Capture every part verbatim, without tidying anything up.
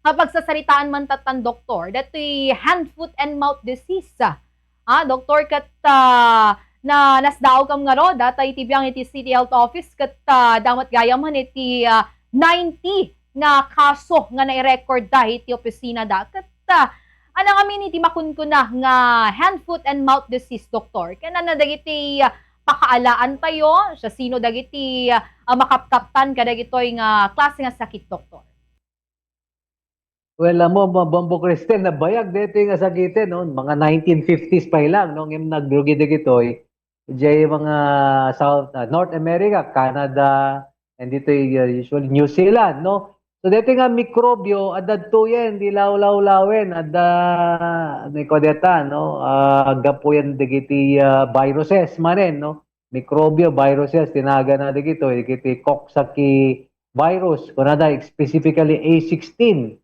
Pagsasaritaan man tattan, Doktor, datoy hand, foot, and mouth disease. Ah, Doktor, ket, ah, na, nasdaawkam ngarud, data iti biang iti City Health Office, ket, ah, damat gayam man iti, ah, ninety nga kaso nga nairecord da iti opisina da. Ket, ah, anang amin iti makunkuna nga hand, foot, and mouth disease, Doktor? Ken ania dagiti, ah, pakaalaan tayo? Siasino dagiti, ah, makapkaptan kadagitoy nga klase nga sakit, Doktor? Well, amo, ma-, Bombo Cristel, nabayag daytoy nga sakiten, no? Mga nineteen fifties pa lang, no? Ngem nagrugi dagitoy. Diay mga South, ah, North America, Canada, and ditoy, uh, usually New Zealand, no? So, daytoy nga mikrobyo, adda tuyen, di lawlawlawen, adda, ano ko deta, no? Ah, gapuyan dagiti, ah, viruses manen, no? Mikrobyo, viruses, tinagana dagitoy, dagiti Coxsackie virus, kunada, specifically A sixteen.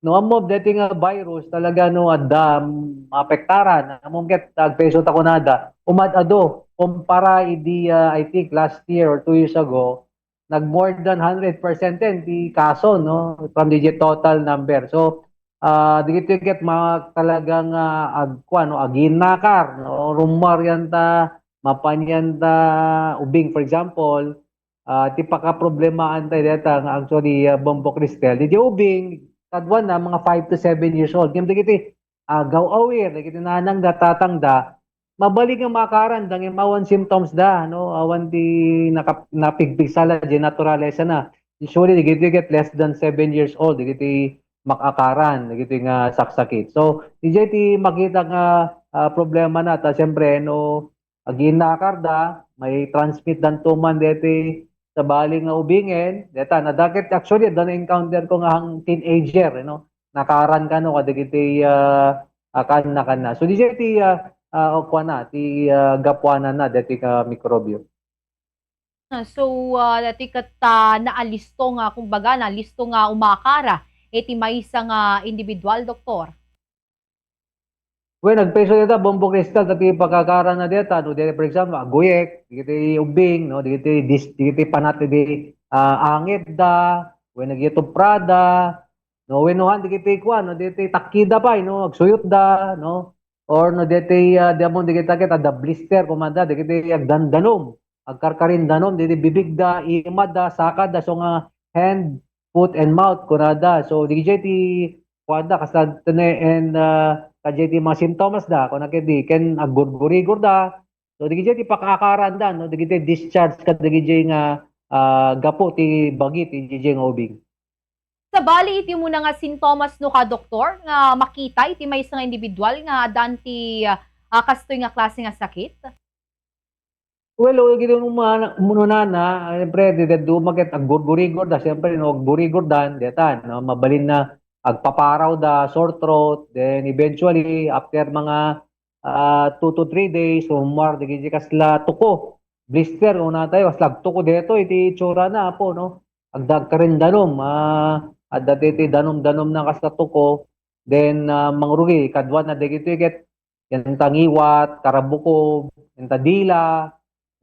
No, ammo deti nga virus talaga, no, adda, mm, maapektaran. Ammom ket agpeso ta kunada, umad-ado, kumpara idi, ah, I think last year or two years ago, nag more than hundred percent din ti kaso, no, from the total number. So, ah, dagitoy ket ma-, talagang, ah, agkuan, no, aginnakar, no, rummuar yan ta, mapan yan ta ubing, for example, ah, ti pakaproblemaanta dayta nga actually, ah, Bombo Cristel. Diay ubing, kaduana, mga five to seven years old. Ngem dagiti, ah, gaw-awir, dagiti nanangda, tatangda, mabalin nga maakaran da, ngem awan symptoms da, no? Awan ti nakap-, napigpigsa la, diay naturalesa na. Usually, dagiti ket less than seven years old, dagiti makaakaran, dagiti nga saksakit. So, diay ti makita nga, ah, problema na, ta siyempre, no, aginnakar da, mai-transmit danto man deti sabali nga ubingen, deta, nadakit, actually, adda na-encounter ko nga ang teenager, you know, nakaran kano kadagiti, ah, ah, kanna, kanna. So, diay ti, ah, ah, kuana, ti, ah, gapuanan na deti ka mikrobyo. Ah, so, ah, deti ket, ah, naalisto nga, kumbaga, naalisto nga umakar iti maysa nga individual, Doktor? Well, nagpeso dita, Bombo Cristel, dagiti pakaakaran na dita, no, dita, for example, aguyek, dagiti ubing, no, dagiti dis-, dagiti panat, dagiti, ah, angit da, wenno dagiti tuprada, no, wenno han, dagiti kuan, no, dagiti takkida pay, no, agsuyot da, no, or no, dagiti, ah, di ammon dagiti ket, adda blister, kumanda, dagiti agdandanom, agkarkarindanom, dagiti bibig da, imad da, saka da, so nga hand, foot and mouth, kunada. So, diay ti kuanda, kasla tene, and, ah, kadiay ti mga sintomas da, kuna ket di, ken aggurgurigor da. So, diay ti pakaakaran da, no? Diay ti discharge kadagiti nga, ah, gapu ti bagi ti diay nga ubing. Sabali iti umuna nga sintomas no ka, Doktor, nga makita iti maysa nga individual nga addaan ti, ah, kastoy nga klase nga sakit? Well, o, gid umuna-, umunana, siyempre, di, di, duma ket aggurgurigor da, siyempre, no, aggurigor dan, deta, no, mabalin na agpaparaw da, sore throat, then eventually, after mga, ah, two to three days, rummuar, dagiti kasla tuko, blister, una tayo, kasla agtuko detoy, iti itsura na, apo, no? Agda-, agkarindanom, ah, adda ti, ti danom-danom na kasla tuko, then, ah, mangrugi, kaduana, dagitoy ket, yanta ngiwat, karabukob, yanta dila,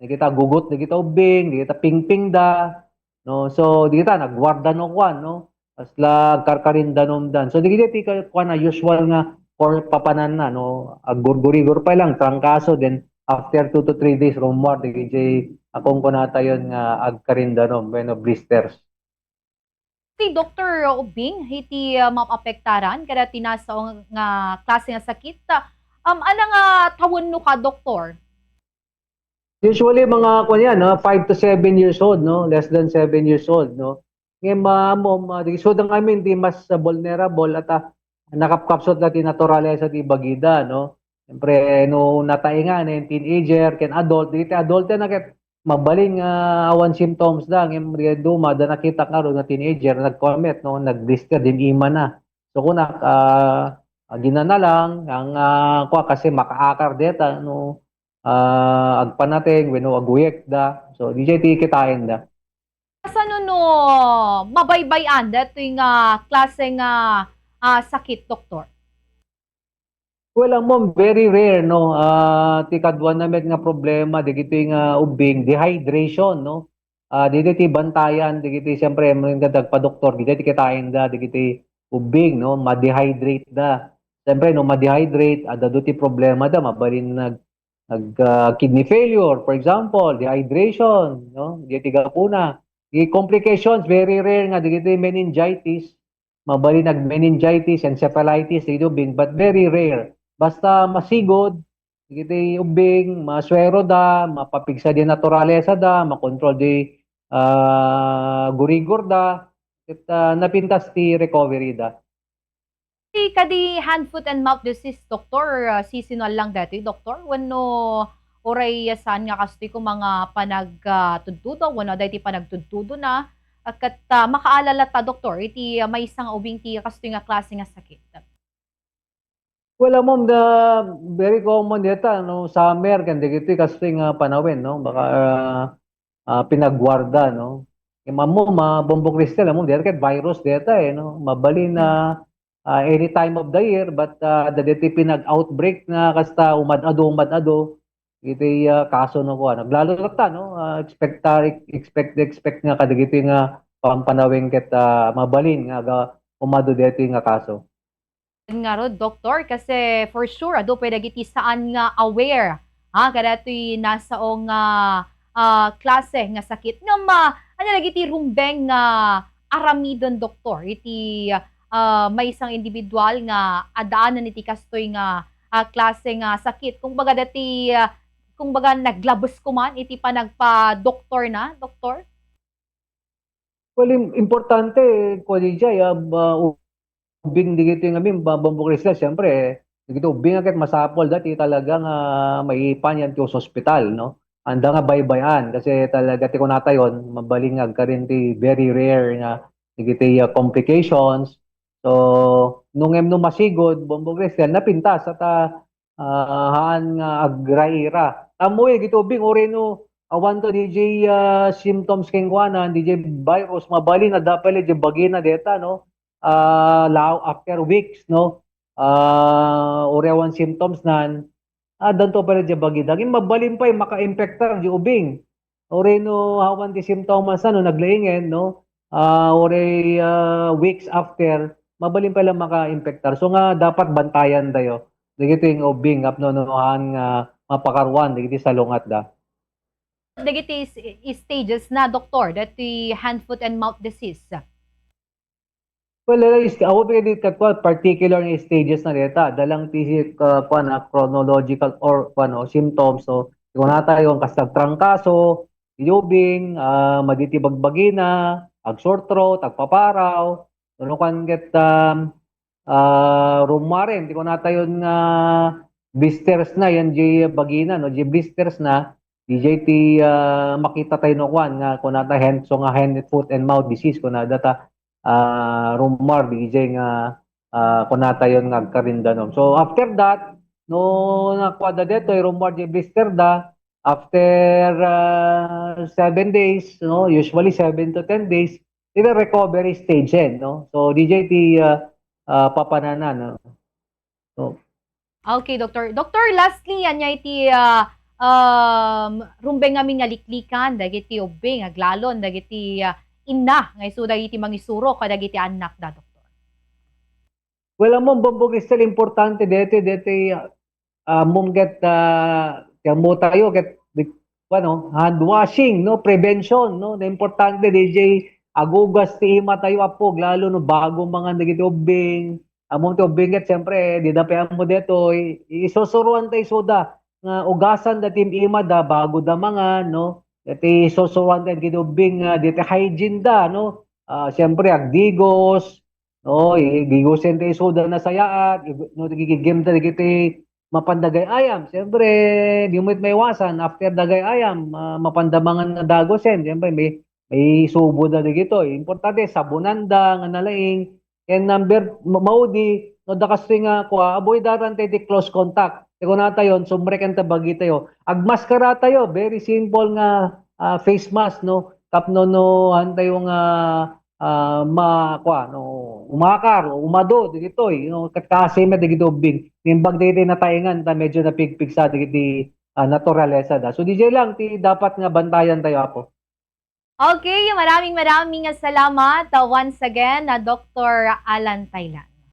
dagita gugot, dagita ubbing, dagita pingpingda, no? So, dagita nagwarda no kuan, no? Kasla agkarkarindanomdan. So, dagita ti ka-, kuan na usual nga for papananna, no? Aggurgurigor pay lang, trangkaso, then after two to three days, rummuar, dagiti a kunkunatayon nga agkarindanom, wenno blisters. Ti Doktor Ubing, iti, ah, maapektaran kada ti nasao nga klase nga sakit, um, ania nga tawenno ka, Doktor? Usually, mga, kuwan yan, no? Five to seven years old, no? Less than seven years old, no? Ngayon, ma-, mo, ma-, di, so, dang amin, di mas, ah, vulnerable at, ah, nakapkapsot na ti naturalesa ti bagida, no? Siyempre, no, nataingan, eh, teenager, ken adult, di ti adult yan, ket mabalin nga awan symptoms da, ngem duma, da nakita ngarud nga teenager, nagkuan met, no, nagblister, din ima na. So, kunak, ah, agina na lang, ang, ah, kua, kasi makaakar deta, no, ah, agpanateng, wenno aguyek da. So, diay ti kitain da. Kasano no mabaybay-an datoy nga klase nga, ah, sakit, Doktor? Well, ammom, very rare, no? Ah, ti kaduana met nga problema, dagiti nga ubbing, dehydration, no? Ah, dagiti bantayan, dagiti, siyempre, ammom nga agpadoktor, dagiti kitaen da, dagiti, ubbing, no, ma-dehydrate da. Siyempre, no, ma-dehydrate, adda ti problema da, mabalin nag, nag, ah, kidney failure, for example, dehydration, no, dagiti gapuna. Di complications, very rare nga, dagiti meningitis, mabalin nag meningitis, encephalitis, dagiti ubbing, but very rare. Basta masigud, dagiti ubbing, masuero da, mapapigsa di naturalesa da, makontrol di, ah, gurigor da, ket, ah, napintas ti recovery da. Ti kadi hand, foot, and mouth disease, Doktor, ah, seasonal lang daytoy, Doktor? Wenno uray saan nga kastoy koma nga panag, ah, tudtudo wenno daytoy panagtudtudona, ah, ket, ah, makaala latta, Doktor, iti, ah, maysa nga ubing ti kastoy nga klase nga sakit? Well, ammom, the very common dita, no, summer, ken dagiti kastoy nga panawen, no? Baka, ah, ah, pinagwarda, no? Ammom, ah, Bombo Crystal, ammom, dayta ket virus dayta, eh, no? Mabalin na, ah, any time of the year, but, ah, dagiti pinag-outbreak na kasta umad-ado, umad-ado, iti, ah, kaso no kuan. Naglalo latta, no? Ah, expecta-, expect, expect nga kadagiti nga pampanaweng ket, ah, mabalin nga aga-, umado daytoy nga kaso. Ngarud, Doktor, kasi for sure, adu pay dagiti saan nga aware, ha, kadatoy nasao nga, ah, klase nga sakit. Ngem, ah, ania dagiti rumbeng nga aramiden, Doktor, iti, ah, maysa nga individual nga addaanen iti kastoy nga, ah, klase nga sakit? Kumbaga, dati, ah, kumbaga, naglabes koman iti panagpadoktor na, Doktor? Well, im-, importante, Kuya D J, ah, ba, ubbing dagiti ngamin, ba, Bombo Crystal, siyempre, dagiti ubbing nga ket masapul dati talaga nga maipan yan ti ospital, no? Anda nga baybay-an, kasi talaga ti kunatayon, mabalin nga agkarin ti very rare nga dagiti, ah, complications. So, no ngem no masigud, Bombo Crystal, napintas, at, ah, ah, haan nga agraira. Ammoyo dagiti ubbing, uray no, awan to D J, ah, symptoms kenkuana, D J virus, mabalin, adda pay la D J bagina deta, no? Ah, lao-, after weeks, no? Ah, uray awan symptoms nan, addanto pay la D J bagida. Ngem mabalin pay maka-infectar di ubbing. Uray no, awan ti symptoms na, no, naglaingen, no? Ah, uray, ah, weeks after, mabalin pay la maka-infectar. So nga, dapat bantayan tayo. Dagiti nga ubbing, tapno no, haan nga mapakaruan, dagiti salungat da. Dagiti s-, stages na, Doktor, dati hand, foot, and mouth disease. Well, is-, awan pay di kat-, kuan, particular nga stages na deta. Adda lang ti, ah, kuan, ah, chronological or, kuan, o symptoms. So, kunatayon, kas nagtrangkaso, iyubing, ah, madi ti bagbagina, ag-sore throat, agpaparaw. Wenno kuan ket, um, ah, rummuaren, ti kunatayon nga blisters na, yan di bagina, no? Di blisters na, D J ti, ah, makita tayo no kuan nga kunata hand, so nga hand, foot, and mouth disease, kunada ta, ah, rummuar, D J nga, ah, kunatayon nga agkarindanom. So, after that, no nakuada detoy, rummuar di blister da, after, ah, seven days, no, usually seven to ten days, iti recovery stage, eh, no? So, D J ti, ah, ah, papanana, no? So, Okay, Doktor. Doktor, lastly, ania iti, ah, um, rumbeng ngamin nga liklikan dagiti ubbing, aglalon dagiti, ah, inna nga isuda iti mangisuro kadagiti annakda, Doktor? Well, ammom, Bombo Crystal, importante deti, deti, ah, ammom ket, ah, ti ammo tayo ket, di, ano, hand washing, no, prevention, no, na importante, D J, agugas ti ima tayo, apo, lalo no bago mangan dagiti ubbing, Ammom ti ubbing ket, siyempre, dida pay ammo detoy, i-, isusuroan ta isuda nga ugasan da ti imada bago da mangan, no? Ket isusuroan ta dagiti ubbing nga dita hygiene da, no? Ah, siyempre, agdigos, no? I-, digosen ta isuda nasayaat, i-, no, igigimda dagiti mapanda gay-ayam. Siyempre, di met maiwasan, after da gay-ayam, ah, mapanda mangan nga dagosen. Siyempre, may, maisubo da dagitoy. Importante, sabunanda nga nalaing, Ken number, ma-, maudi, no, da kastoy nga, kua, avoid-an tayo ti close contact. Ti kunatayon, sumrekenta bagitayo. Agmaskara tayo, very simple nga, ah, face mask, no? Tapno no, han tayo nga, ah, ma-, kua, no, umakar, o umado, dagitoy, no? Ket kaasi met dagiti ubbing. Naimbag dagiti nataengan, ta medyo napigpigsa dagiti, ah, naturalesa da. So, D J lang, ti dapat nga bantayan tayo, apo. Okay, maraming maraming salamat, uh, once again, na Doktor Alan Taylan.